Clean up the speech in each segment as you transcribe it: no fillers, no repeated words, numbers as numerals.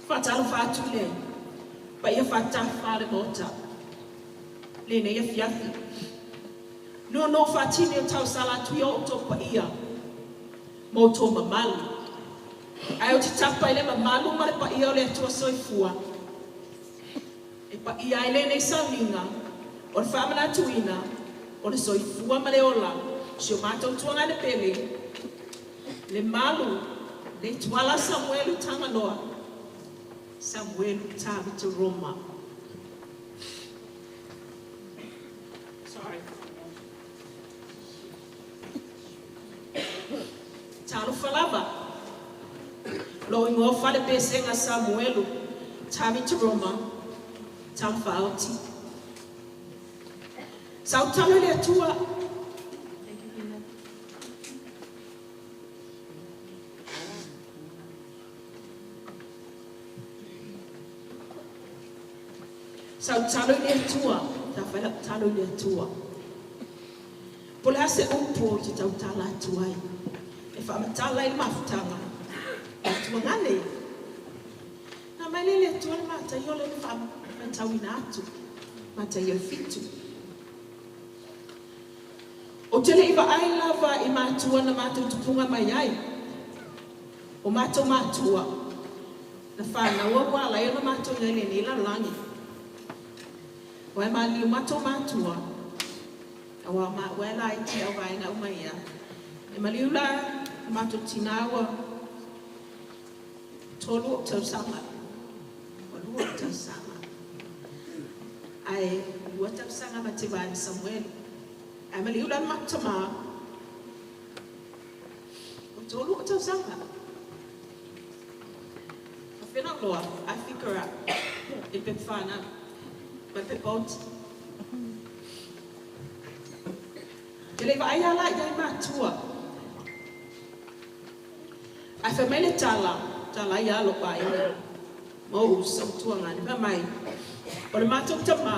Faatalofa atu i le paia faatafa o le Maota lenei afiafi. Nono faatini o tausala atu i o outou paia ma outou mamalu. Ae ou te tapa i le mamalu ma le paia o le Atua Soifua e paia ai lenei sauniga o le faamanatuina o le soifua ma le ola o si o matou tuagane pele, le malu le Tuala Samuelu Tagaloa, Samuelu Tavita Roma. Sorry. Talofa lava. Lou igoa faale-pesega Samuelu Tavita Roma, Talafaoti. Sautalo i le Atua. Thank you, Pina. Sautalo i le Atua, sa fai lau talo i le Atua. Po o le a se upu ou te tautala atu ai e faamatala i le mafutaga o tuagane. Na mai le le Atua le Mataio le faitauina atu. Mataio 7. Ou te le i vaai lava i matua na matou tupuga mai ai. O matou matua, na whānaua ua ala ona matou i ai lenei lalolagi. Ua e maliu matou matua, aua ma ua e laiti au vaega uma ia. E maliu la matou tina ua 3 o tausaga. O 2 o tausaga. Ae 2 tausaga ma te vae ma Samuelu. Ae maliu la le matou tamā, o 3 o tausaga. O whenau loa, I figure out, e pe whānau, ma pe paoti. Te le vaai ala i ai matua. Ae fai mai le tala, tala ia alo aiga. Ma ou sautua ngani pa mai. O le matou tamā,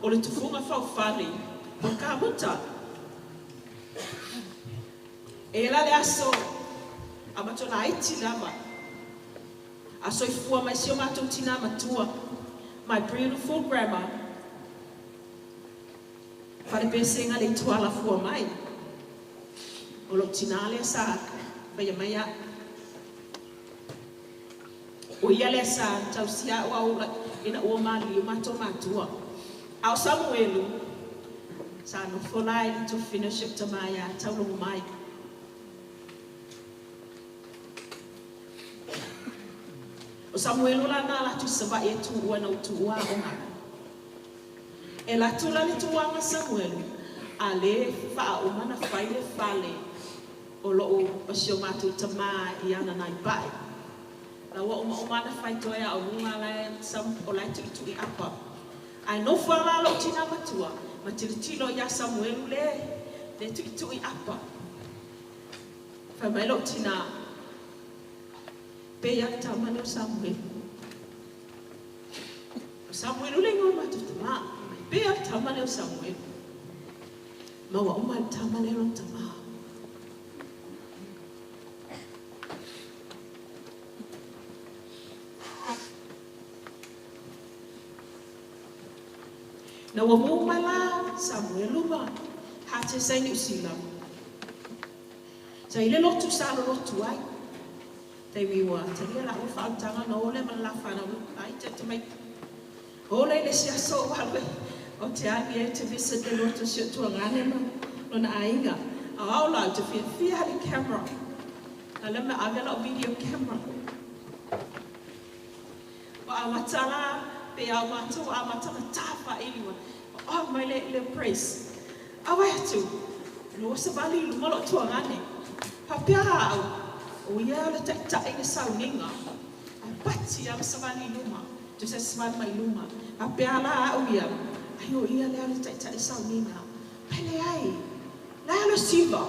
o le tufuga faufale, o le kamuta. E la le aso, a matou laiti lava. A soifua mai si o matou tina matua. My beautiful grandma. Falepesega le Tuala fua mai. O lo tina lea sa faia mai au. O ia lea sa tausia au au ina ua maliliu matou matua. A o Samuelu, sa nofo la i le tofina o si ou tamā ia Taulogomai. O Samuelu la na alu atu i Savaii e tuua na tuua aoga. E latu la le tuaga Samuelu, a le faauma na fai le fale o lou o si o matou tamā i ana nai pae. La ua uma uma na fai toe a o luga la e sam, o la e tuitui apa. Ae nofo la lou tina matua, ma tilotilo ia Samuelu le, le tuitui apa. Fai mai lou tina, pe ia tama lea o Samuelu. O Samuelu le igoa o matou tamā. Pe ia tama lea o Samuelu. Ma ua uma le tama lea lona tamā. Na ua mu mai la Samuelu ma hate sai Niu Sila. Sa ile lotu sa lo lotu ai. Taimi ua talia la ua whautaga na ole ma la whanau ai te te mai. Ole le si aso o alu o te alu e te visit le lotu si o tuagane ma lona aiga. A au la te fia fia le camera. A le me ave la video camera. O a matala pe au matou a matala tafa iliwa. O mai le le praise. A wai atu. No sa vali luma lo tuagane. Papea au. O ia le taitai le sauniga. A pati a sa vali luma. Tu se savali mai luma. Papea la au ia. Ai o ia le le taitai sauniga. Pele ai. La lo siva.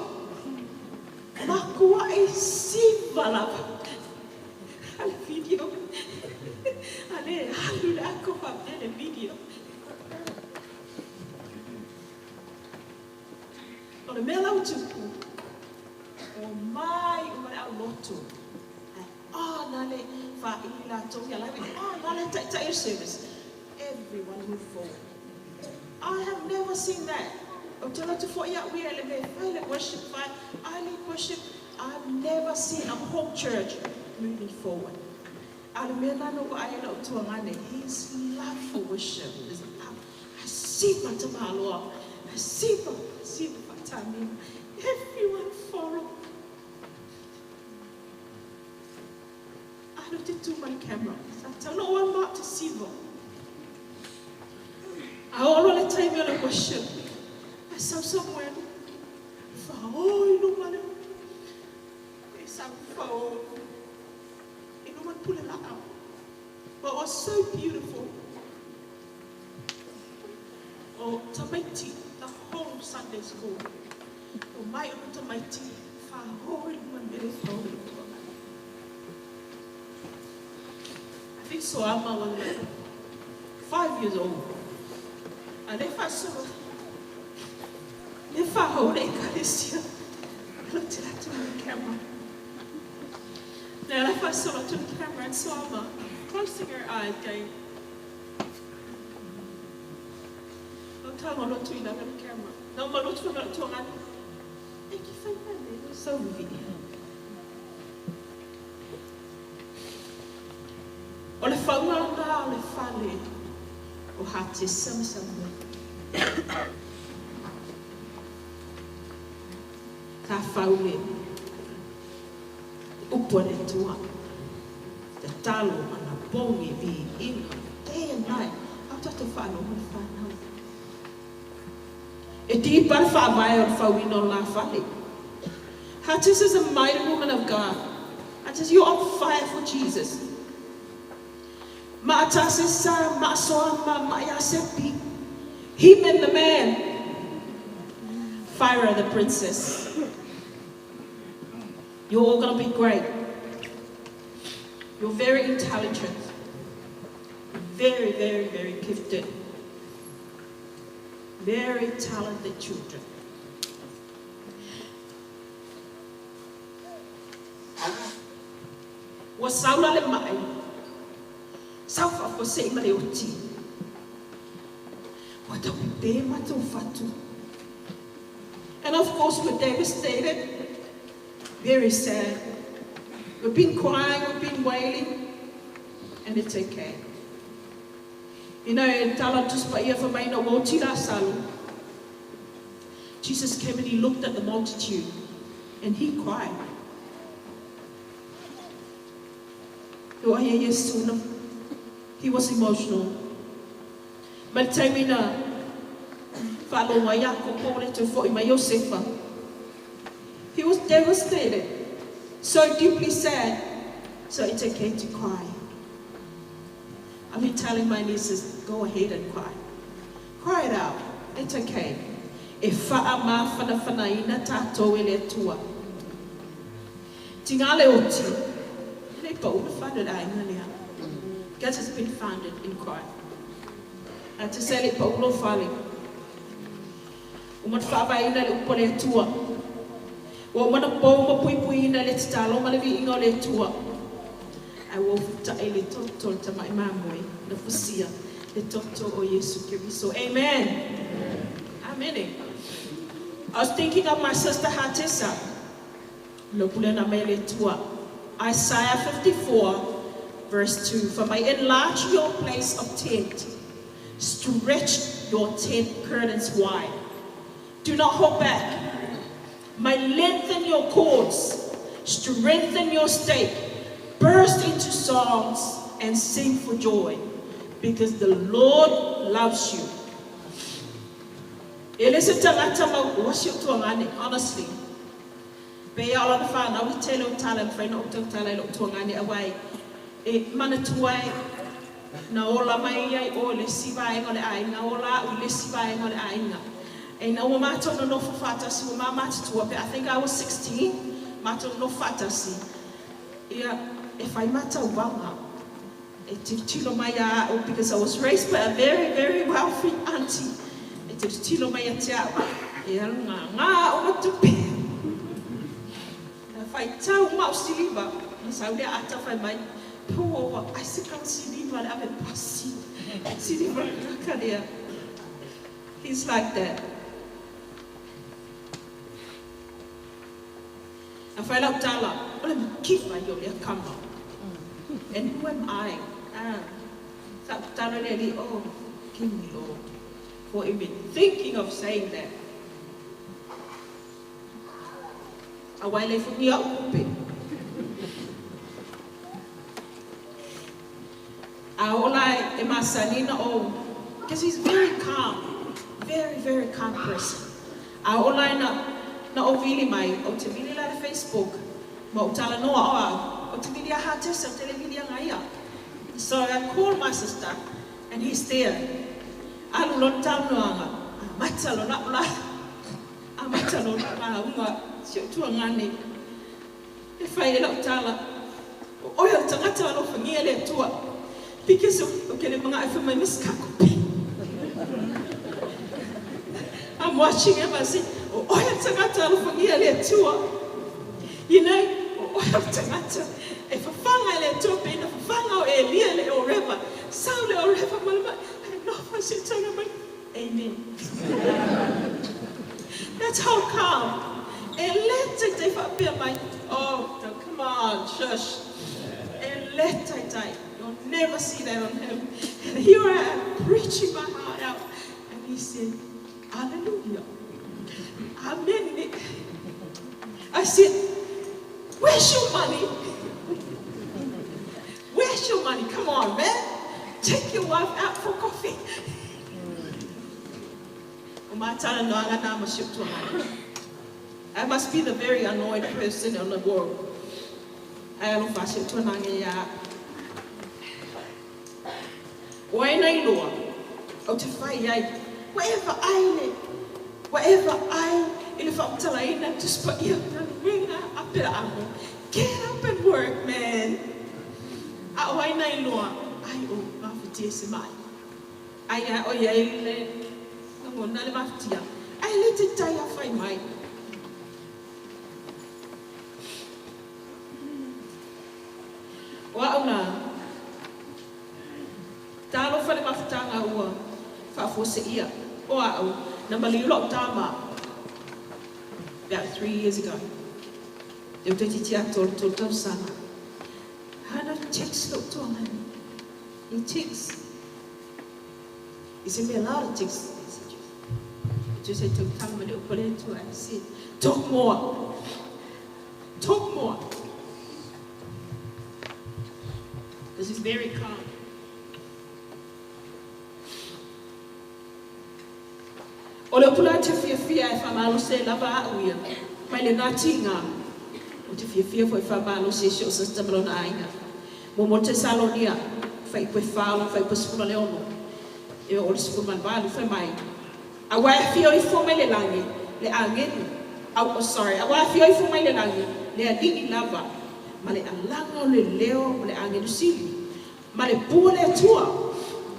Makua e siva lava. Ale video. Ale alu le ako papea le video. O le mea lau tupu, o mai o mare au lotu. Ai, oh, na le Whaili latou ia la oh, la le ta'ita'i service. Everyone moved forward. I have never seen that. O te lotu fo ia ui ele me fai le worship fai. I lead worship. I've never seen a whole church moving forward. A le mea nana ua ai na utua ngane. His love for worship is up. Sipa te maloa. Sipa, sipa whatamina. Everyone follow. I looked into my camera. Sa tau no one mark to siva. A olo le taimi o le worship. I saw somewhere. Whaoi no male. E sa whaoi. E no man pule la. But it was so beautiful. O tamaiti, the whole Sunday school. O mai o tamaiti, whaoi no man mere whaoi. I think Soama was like 5 years old. A le whasoa, le whahau le ekalesia. I looked at to the camera. Now, I saw to the camera and Soama, closing her eyes, going, o tanga lo tui langa le camera. Na ma lo tui langa tuanga. E ki whai mai le sau vi. O le whaunga ngā o le whale o hate sama. Ka whaule. Upo le tua. Te talo ana pongi vi inga. Day and night. Au tātou whānau mo whānau. E ti par whaamai o whauina o la whale. Hatis is a mighty woman of God. Hatis, you're on fire for Jesus. Ma'atase sa, ma'asoa ma, ma'asepi. He meant the man. Fire the princess. You're all going to be great. You're very intelligent. Very, very, very gifted. Very talented children. Ua saula le mai. Sau wha se ma le oti. Ua tau pe matou fatu. And of course we're devastated. Very sad. We've been crying, we've been wailing, and it's okay. You know, tala tuspa ia fa mai na woti la salu. Jesus came and he looked at the multitude and he cried. He was emotional. Ma le taimina whaalonga ia ko pōle te fo i mai Josefa. He was devastated, so deeply sad. So it's okay to cry. I've been telling my nieces, go ahead and cry. Cry it out. It's okay. E whaa mā whana whana ina tātou e le atua. Tinga le oti. Le pa una whana la inga lea. Because it's been founded in Christ. A te se le pa ulo whale. O mat whaava ina le upo le atua. Ua mana pau ma pui pui ina le titalo ma le vi inga o le atua. Ai ua futa e le toto le tamai māmoe. Na fusia le toto o Yesu Keriso. Amen. Amen. I was thinking of my sister Hatesa. Lopulena mai le tua. Isaiah 54 verse 2. For may enlarge your place of tent. Stretch your tent curtains wide. Do not hold back. May lengthen your cords. Strengthen your stake. Burst into songs and sing for joy. Because the Lord loves you. Ele se tangata mau o si o tuangane, honestly. Pe ia ola na whanau i tele o tala mwhaina o tau tala i lo tuangane awai. E mana tuai na ola mai ai o le si vaenga o le ainga, ola o le si vaenga o le ainga. E na ua mātou no nofo whātasi, ua mā mātutua pe, I think I was 16, mātou no whātasi. Ia, e whai mātou wanga. E te tilo mai a au, because I was raised by a very, very wealthy auntie. E te tilo mai a te au, e alu ngā ngā o matupe. Na whai tau mau siliva, na sau lea ata whai mai, Pull over. Ai se kausiliva le ave pasi. Siliva le. He's like that. A whai lau tala, o le makifa i o lea kama. And who am I? Ah, sa tala le li, oh, give me, Lord, for even thinking of saying that. A wai le fungi au kupe. A ola e masanina o, because he's very calm, very, very calm person. A ola e na o vili mai, o te vili la le Facebook, ma o tala noa oa, o te vili a hatesa, o te le vili a ngaia. So I called my sister, and he's there. Alu lon tau noanga, a mata lo na ula, a mata lo na unga, si o tua ngane. E whai e lau tala, o oia o tangata alo whangia le atua. Because o kele mga e whamai mis kakupi. I'm watching him, I say, o oia tangata alo whangia le atua. You know, o oia tangata. E whawhanga le atua pe na whawhanga o Elia le o rewa. Sau le o rewa malama. E no wha si tanga mai. Amen. That's how calm. E le te te whapea mai. Oh, come on, shush. E le te te. You'll never see that on him. And here I am preaching my heart out. And he said, Hallelujah. Amen. I said, where's your money? Where's your money? Come on, man. Take your wife out for coffee. I must be the very annoyed person in the world. Whatever ai le, whatever ai, i le whautalaina, tuspa ia ngaluenga a pera amo. Get up and work, man. A o aina i loa, ai o mawhitia se mai. Ai a o ia i le, ngona le mawhitia. Ai le te tai a whai mai. O au nā, tālo whale mawhitanga ua, whaafose ia. O au, na maliu lau tāma, about 3 years ago. Te ute titi ato tolu tau sana. Hana text lau tuanga. He texts. He sent me a lot of text messages. Just said to tanga mani upole tu. I said, talk more. Talk more. This is very calm. O le upula te fia fia e whamalo se lava au ia. Mai le ngā tinga. O te fia fia fo e whamalo se si o sa tamalona ainga. Mo mo te salonia. Whai pue whalo, whai pue sifuna le ono. E o le sifuna manwalu, whai mai. A wai fia i fo mai le langi, le angenu. Au, oh, sorry. A wai fia i fo mai le langi, le alii lava. Ma le alanga o le leo, ma le angenu sili. Ma le pua le atua.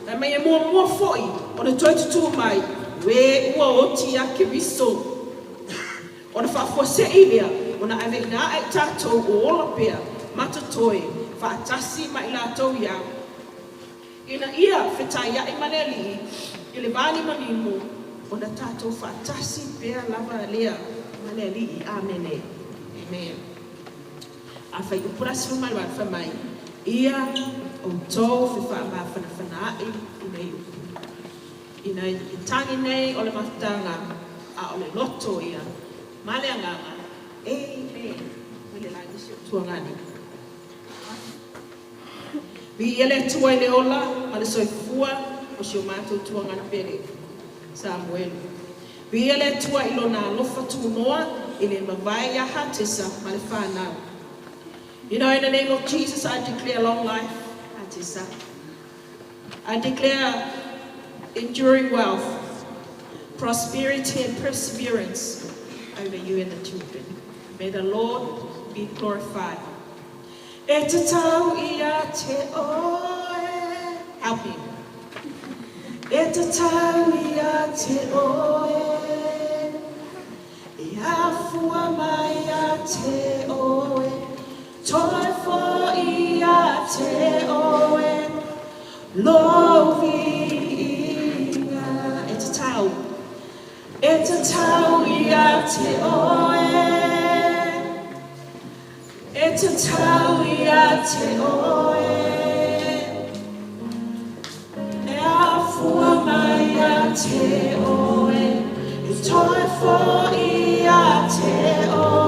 Na mai e mua mua foi, o le toi tutu mai. We ua oti a Keriso. O na whaafua se i lea, o na ave ina ai tātou o ola pea, matatoe, whaatasi mai lātou iau. Ina ia whitai ai maneli, i le vāni manimo, o na tātou whaatasi pea lava lea, maneli i amene. Amen. A whai upura sifu mai wā whamai, ia o tō whiwha mā whanawhana ai i nei upu. Ina i tangi nei o le mafutanga, a o le loto ia, ma le anganga, amen. Ma le langi si o tuangani. Vi ia le tua i le ola, ma le soifua, o si o mātou tuangani pere. Samuel. Vi ia le tua i lona alofa tūnoa, i le mawai ia hatesa, ma le whanau. You know, in the name of Jesus, I declare long life, Hatesa. I declare enduring wealth, prosperity and perseverance over you and the children. May the Lord be glorified. E te tau ia te oe. Help me. E te tau ia te oe. E afua mai a te oe. Toi fo ia te Lou viiga. E tatau, e tatau ia te oe. E tatau ia te oe. E afua mai ia te oe. E toe foi ia te oe.